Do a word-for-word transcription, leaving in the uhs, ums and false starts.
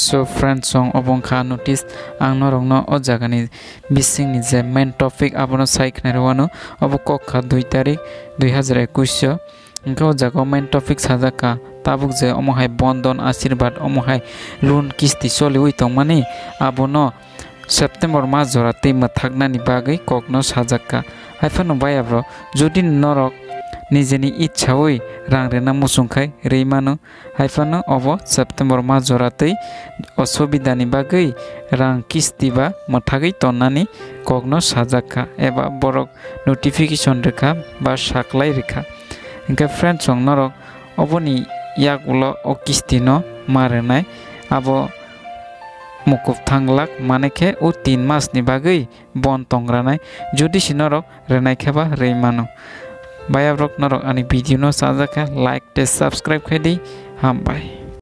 So friends, song obo wngkha notice, ang norokno o jagani bisingni je main topic abono sai khna rwano, obo kok kha dui tarik dui hazar ekush o. Hwnkhe o jaga o main topic sajak kha, tabuk je omo hai bondon ashirbad, omo hai loan kisti choliwi tongmani, abono September mas jora twi mwthaknani bagwi kokno sajak kha. Haiphano bayabrok, jodi norok nijeni ichhawi rang rwna muchung khai rwi mano, haiphano obo September mas jora twi osubidani bagwi rang kisti ba mwthagwi tonnani kokno sajak kha, eba borok notification rwkha ba saklai rwkha. Hwnkhe friends, chwng norok oboni yak ulo o kisti no ma rwnai, abo mukup thanglak, mane khe o tin mas ni bagwi bon tong ranai, jodi se norok rwnai khe ba rwi mano. Bayabrok, norok ani video no chajak khe like tei subscribe khai di, hambai.